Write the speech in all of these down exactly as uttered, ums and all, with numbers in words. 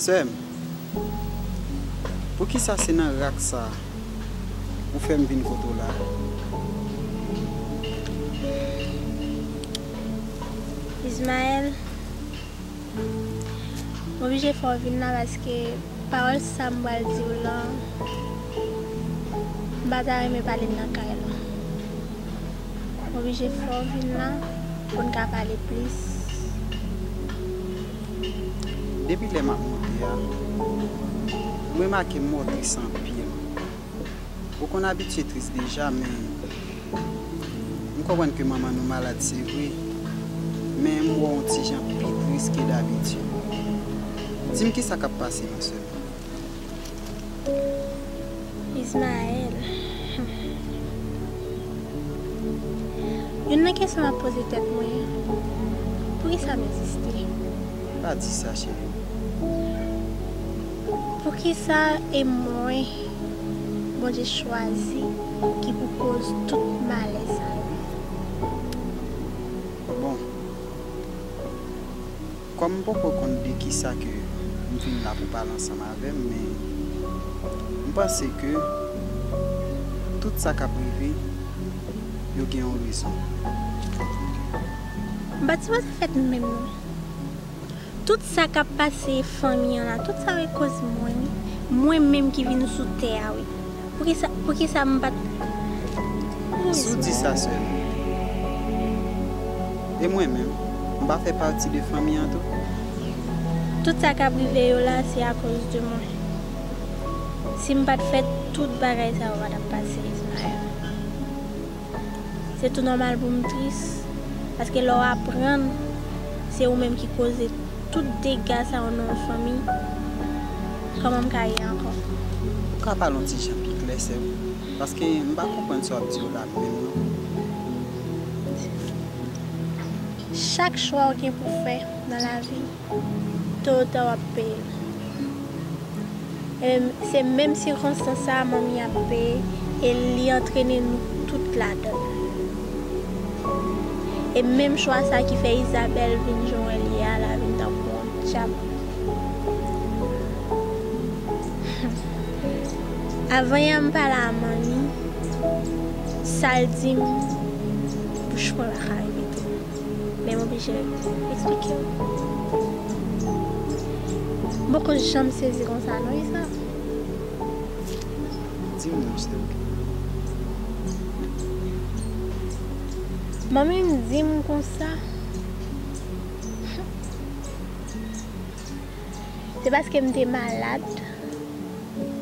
Sè m, poukisa se nan rak sa a ou fè m vin kote w la? Ismaël, m oblije fè w vin la paske pawòl sa m pral di w lan, m pa ta renmen pale l nan kay la. M oblije fè w vin la pou n ka pale plis. Depi lè m ap monte a, m remake m wè w tris anpil. Ou konn abitye tris deja, men m konprann ke manman nou malad, se vre, men m wè w yon ti jan pi tris ke dabitid. Di m kisa k ap pase, non, sè m? Ismaël. Youn nan kesyon m ap poze tèt mwen, poukisa m egziste? Pa di sa, cheri. Poukisa e mwen Bondye chwazi ki pou koz tout malè sa yo? Bon, kòm m poko konn de kisa ke m vin la pou pale ansanm avè m, men m panse ke tout sa k ap rive, yo gen yon rezon. M pa t sipoze fèt menm non. Tout sa k ap pase fanmi an la, tout sa yo e koz mwen wi. Mwen menm ki vin sou tè a wi. Poukisa, poukisa m pa t... Si w di sa sèlman. E mwen menm, m pa fè pati de fanmi an tou? Tout sa k ap rive yo la, se akoz de mwen. Si m pa t fèt, tout bagay sa yo pa t ap pase, Ismaël. Se tou nòmal pou m tris, paske lè w aprann se ou menm ki koze tout dega sa yo nan yon fanmi, kòman m ka ye ankò? Ou ka pale yon ti jan pi klè, sè m? Paske m pa konprann sa w ap di yo la menm non. Chak chwa w gen pou w fè nan lavi, to ou ta w ap peye l. E se menm sikonstans sa a manmi ap peye e li antrene nou tout ladan l. E menm chwa sa ki fè Isabelle vin jan w wè l ye a la, vin tankou yon dyab. Avan yè m pale a manmi, sa l di m, bouch mwen pa ka repete. Men m oblije eksplike w. M poko janm sezi konsa non, Isma. Di m non, sè m. Manmi m di m konsa. Se paske m te malad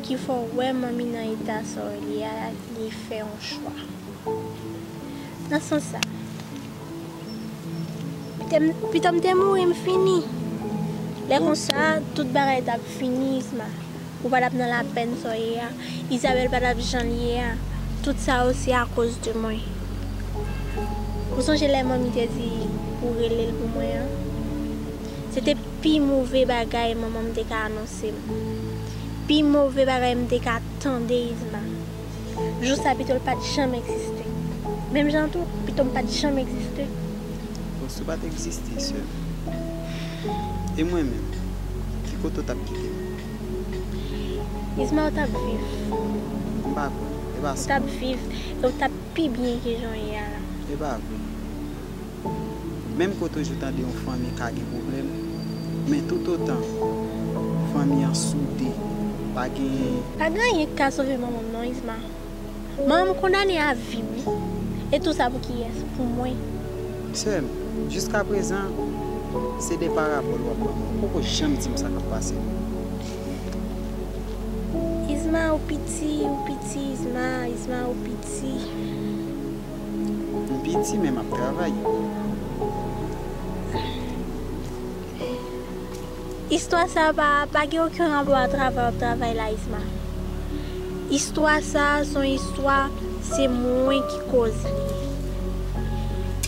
ki fè w wè manmi nan eta sa w li a, li fè yon chwa. Nan sans sa, pito m te mouri, m fini. Lè konsa, tout bagay t ap fini, Isma. Ou pa t ap nan lapèn sa w ye a. Isabelle pa t ap jan l ye a. Tout sa yo, se akoz de mwen. Ou sonje lè manmi te di pou w rele l pou mwen an? Se te pi move bagay manman m te ka anonse m. Pi move bagay m te ka tande, Isma. Jou sa pito l pa t janm egziste. Menm jan tou, pito m pa t janm egziste. Bon, si w pa t egziste, sè m. E mwen menm, ki kote w t ap kite m? Isma, ou t ap viv. M pa kwè. E pa sa. Ou t ap viv, e ou t ap pi byen ke jan w ye a la. E pa vre. Menm ke w toujou tande yon fanmi ka gen pwoblèm, men toutotan fanmi an soude, pa gen... Pa gen anyen ki ka sove manman m non, Isma. Manman m kondane a vi wi. E tou sa pou kiyès? Pou mwen. Sè m, jiskaprezan, se de parabòl w ap ban mwen. Ou poko janm di m sa k ap pase non. Isma, ou piti, ou piti, Isma, Isma, ou piti. M piti, men m ap travay. Istwa sa pa, pa gen okenn rapò a travay w ap travay la, Isma. Istwa sa se yon istwa, se mwen ki koz li.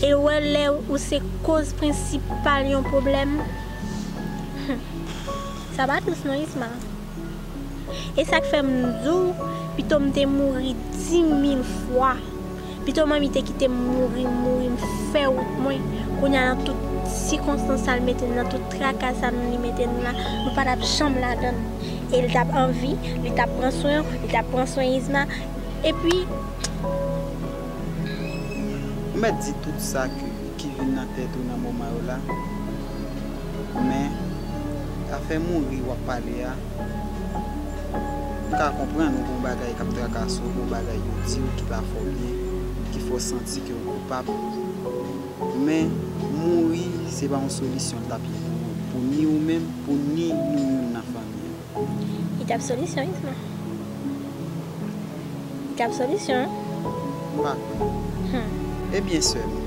E w wè lè ou se koz prensipal yon pwoblèm, sa pa dous non, Isma. E sa k fè m di w, pito m te mouri dimil fwa, Pito manmi te kite m mouri, mouri, m fè wout mwen. Kounye a nan tout sikonstans sa l mete n, nan tout traka sa nou li mete n la, nou pa t ap janm ladan l. E l t ap anvi, li t ap pran swen w, li t ap pran swen Isma. Epi, Ou mèt di tout sa ki, ki vin nan tèt ou nan moman yo la. Men, afè mouri w ap pale a, m ka konprann ou pou yon bagay k ap trakase w, pou yon bagay yo di w ki pa fè w byen, ki fè w santi ke w koupab. Men, mouri, se pa yon solisyon l t ap ye pou ou, pou ni ou menm, pou ni nou youn nan fanmi an. Li t ap solisyon, Isma. Li t ap solisyon. M pa kwè. Hmm. Ebyen, sè m,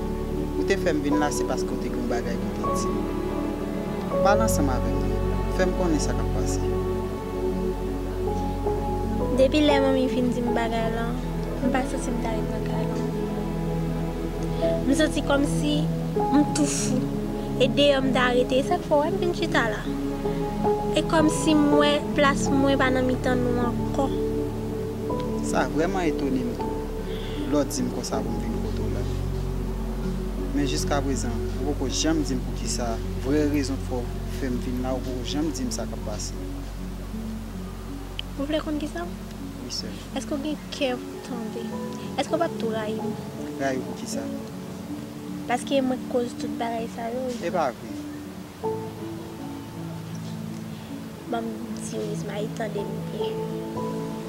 ou te fè m vin la, se paske w te gen yon bagay pou w te di m. Pale ansanm avè m non. Fè m konnen sa k ap pase. Depi lè manmi fin di m bagay lan, m pa santi m ta ret nan kay lan. M santi kòmsi m tou fou. E deyò m ta rete. E sa k fè w wè m vin chita la. E kòmsi m wè plas mwen pa nan mitan nou ankò. Sa vrèman etone m tou, lè w di m konsa pou m vin kote w la. Men jiskaprezan, ou poko janm di m poukisa, vrè rezon k fè w fè m vin la, ou poko janm di m sa k ap pase. Ou vle konn kisa? Wi, sè. Èske w gen kè pou tande? Èske w p ap tou rayi m? Rayi w poukisa? Paske e mwen k koz tout bagay sa yo. E pa vre. Ban m di w, Ismaël, tande m byen.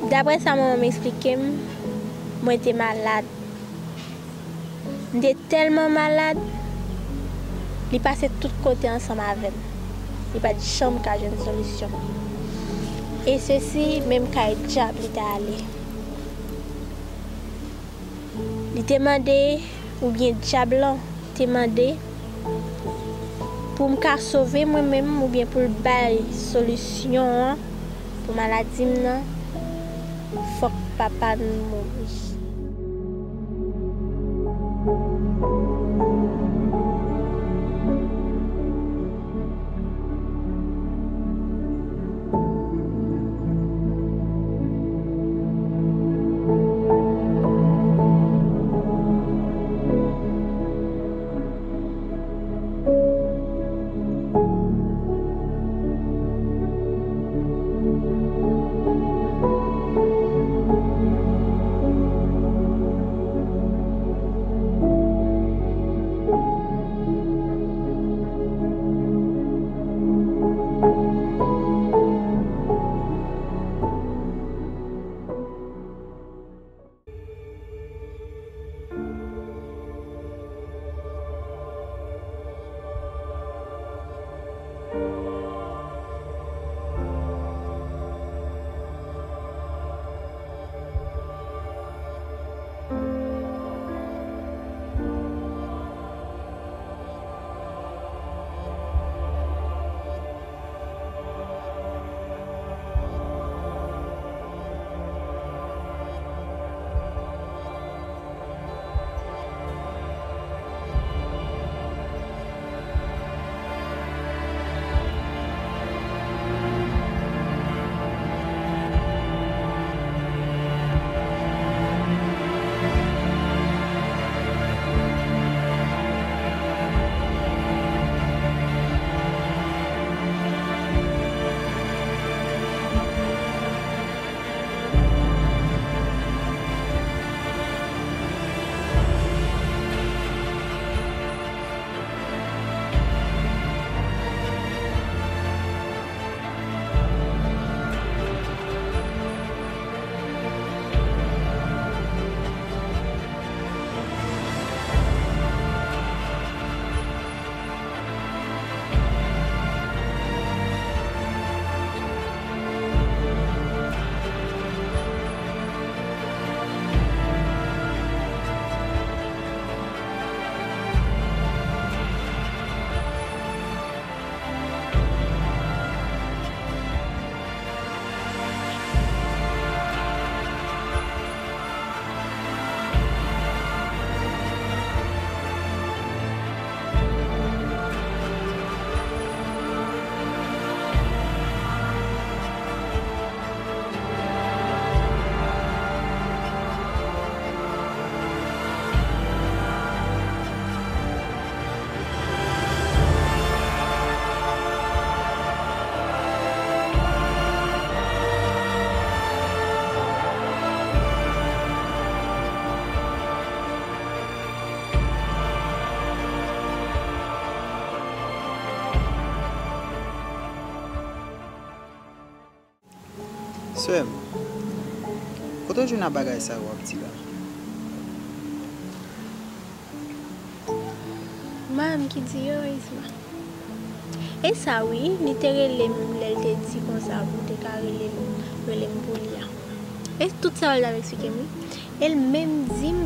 Daprè sa manman m eksplike m, mwen te malad. M te tèlman malad, li pase tout kote ansanm avè m. Li pa t janm ka jwenn solisyon. E sesi, menm kay dyab li t ale. Li te mande, oubyen dyab lan te mande, pou m ka sove mwen menm oubyen pou l bay solisyon an pou maladi m nan, fòk papa n mouri. Sè m, kote w jwenn a bagay sa yo w ap di la? Manman ki di yo, Isma. E sa wi, li te rele m lè l te di konsa pou te ka rele m, rele m pou li a. E tout sa yo l t ap eksplike m wi. E l menm di m,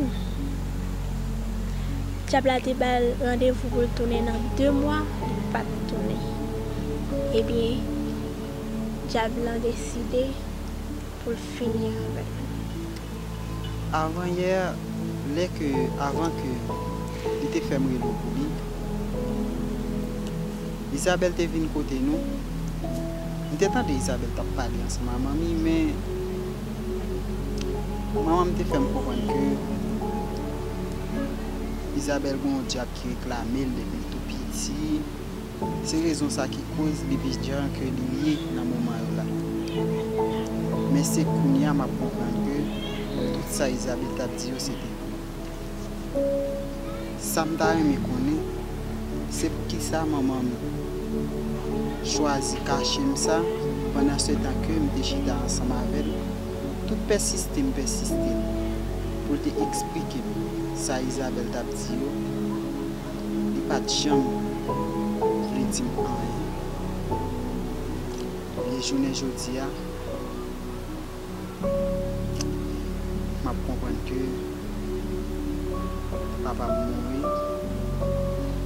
dyab la te ba l randevou pou l tounen nan de mwa, li pa t tounen. Ebyen, dyab lan deside pou l fini avè l. Avan yè, lè ke, avan ke li te fè m rele w pou li, Isabelle te vin kote nou. M te tande Isabelle t ap pale ansanm ak manmi, men manman m te fè m konprann ke Isabelle gen yon dyab ki reklame l depi l tou piti. Se rezon sa ki koz li pi djan ke li ye nan moman yo la. Men se kounye a m ap konprann ke tout sa Isabelle t ap di yo se te vre. Sa m ta renmen konnen, se poukisa manman m chwazi kache m sa, pandan se tan ke m te chita ansanm avè l, tout pèsiste m pèsiste l pou l te eksplike m sa Isabelle t ap di yo, li pa t janm vle di m anyen. E jounen jodi a, m ap konprann ke papa m mouri,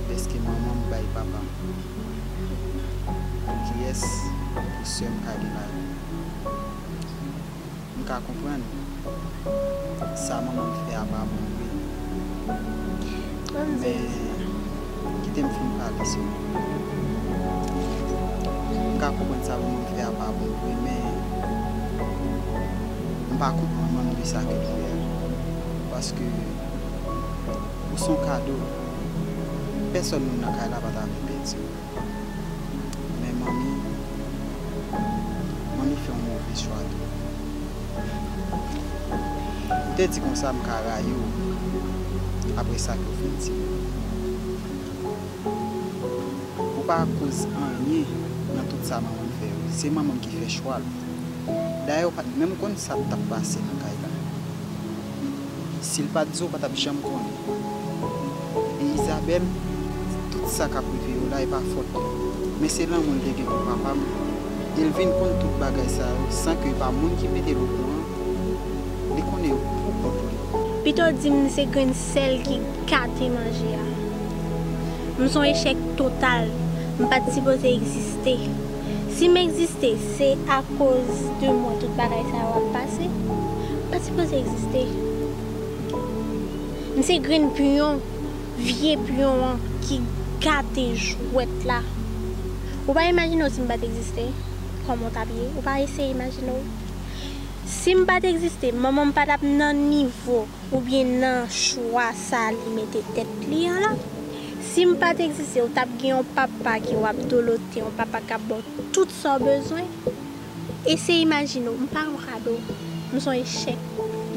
dèske manman m bay papa m. Pou kiyès, pou sè m ka gen lavi? M ka konprann sa manman m fè a pa bon vre. Men, kite m fin pale sèlman. M ka konprann sa manman m fè a pa bon vre, men m pa kont manman m de sa ke l fè a. Paske ou se yon kado, pèsòn moun nan kay la pa ta vle pèdi w. Men manmi, manmi fè yon move chwa tou. Ou te di konsa m ka rayi w apre sa ke w fin di m. Ou pa koz anyen nan tout sa manman m fè yo. Se manman m ki fè chwa l. Dayè, ou pa t menm konn sa k t ap pase nan kay la. Si l pa t di w, ou pa t ap janm konnen. E Isabelle, tout sa k ap rive yo la, e pa fòt li. Men se lanmou l te gen pou papa m. E l vin konn tout bagay sa yo, san ke pa moun ki mete l okouran. Li konnen yo pou kont li. Pito w di m se grenn sèl ki gate manje a. M se yon echèk total. M pa t sipoze egziste. Si m egziste, se akoz de mwen tout bagay sa yo ap pase. M pa t sipoze egziste. M se grenn piyon, vye piyon an ki gate jwèt la. Ou pa imajine w si m pa t egziste, kòman w t ap ye? Ou pa eseye imajine w. Si m pa t egziste, manman m pa t ap nan nivo oubyen nan chwa sa li mete tèt li an la. Si m pa t egziste, ou t ap gen yon papa ki w ap dolote, yon papa k ap ba w tout sa w bezwen. Eseye imajine w, m pa yon kado. M se yon echèk.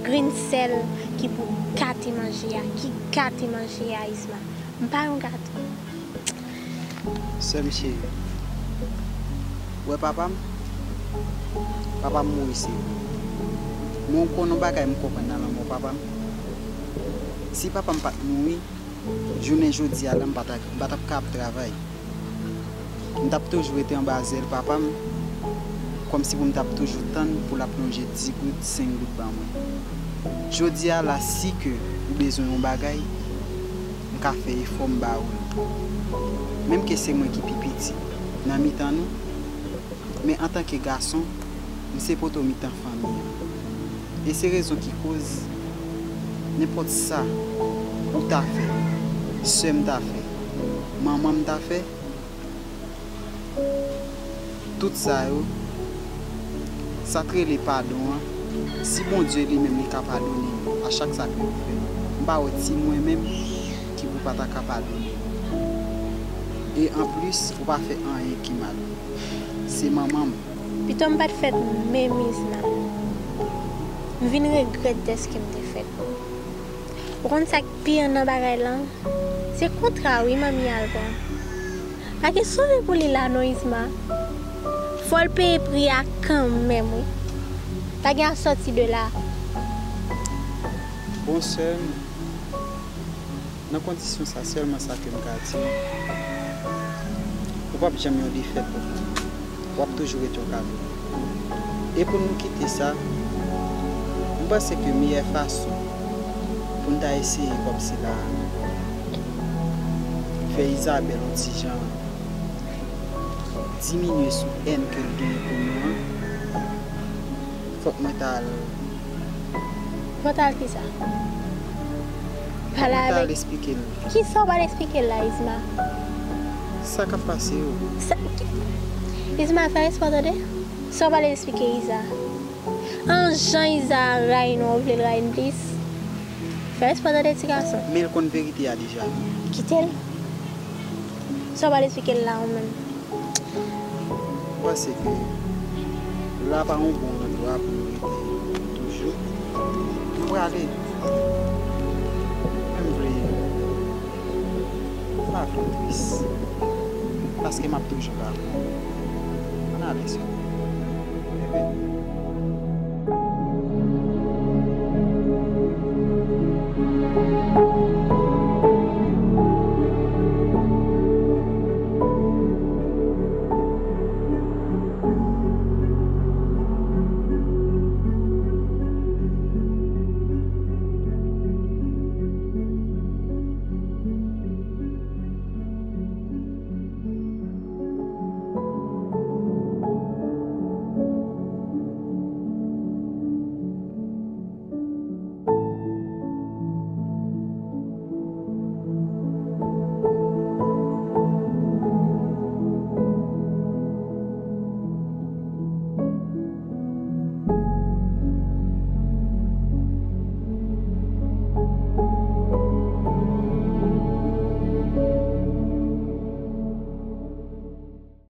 Grenn sèl ki pou gate manje a, ki gate manje a, Isma. M pa yon gato. Sè m cheri, ou wè papa m? Papa m mouri, se vre. Men w konn yon bagay m konprann nan lanmò papa m? Si papa m pa t mouri, jounen jodi a la, m pa t, m pa t ap ka ap travay. M t ap toujou rete anba zèl papa m, kòmsi pou m t ap toujou tann pou l ap lonje dis goud, senk goud ban mwen. Jodi a la, si ke ou bezwen yon bagay, m ka fè efò m ba ou l. Menm ke se mwen ki pi piti nan mitan nou, men antanke gason, m se poto mitan fanmi an. E se rezon ki koz, nenpòt sa ou ta fè, sè m ta fè, manman m ta fè, tout sa yo, sa k rele padon an, si Bondye li menm li ka padone nou a chak sa ke nou fè, m pa wè ti mwen menm ki pou pa ta ka padone nou. E anplis, ou pa fè anyen ki mal. Se manman m. Pito m pa t fèt menm, Isma. M vin regrèt dèske m te fèt. Ou konn sa k pi nan bagay lan? Se kontra wi manmi al pran. Pa gen sove pou li la non, Isma. Fò l peye pri a kanmenm wi. Pa gen a sòti de la. Bon, sè m, nan kondisyon sa, sèlman sa ke m ka di w, ou p ap janm yon defèt pou mwen. W ap toujou ret yon kado. E pou nou kite sa, m panse ke meyè fason pou n ta eseye kòmsi la fè Isabelle yon ti jan diminye sou èn ke l genyen pou nou an, fòk mwen ta al. Fò ta al ki sa? Pale Mwen ta al avèk. Eksplike l Ki sa w pral eksplike l la, Isma? Sa k ap pase yo. Sa, ki, Isma, fè respè w tande. Sa w pral eksplike Isa? An jan Isa ray nou, w vle l ray n plis? Fè respè w tande, ti gason. Men l konn verite a deja. Kite l. Sa w pral eksplike l la, ou menm? Ou panse ke la pa yon bon andwa pou nou rete toujou? M prale. Men m vle pa fè w tris. Paske m ap toujou la pou ou. Ann ale, sè. Bebe.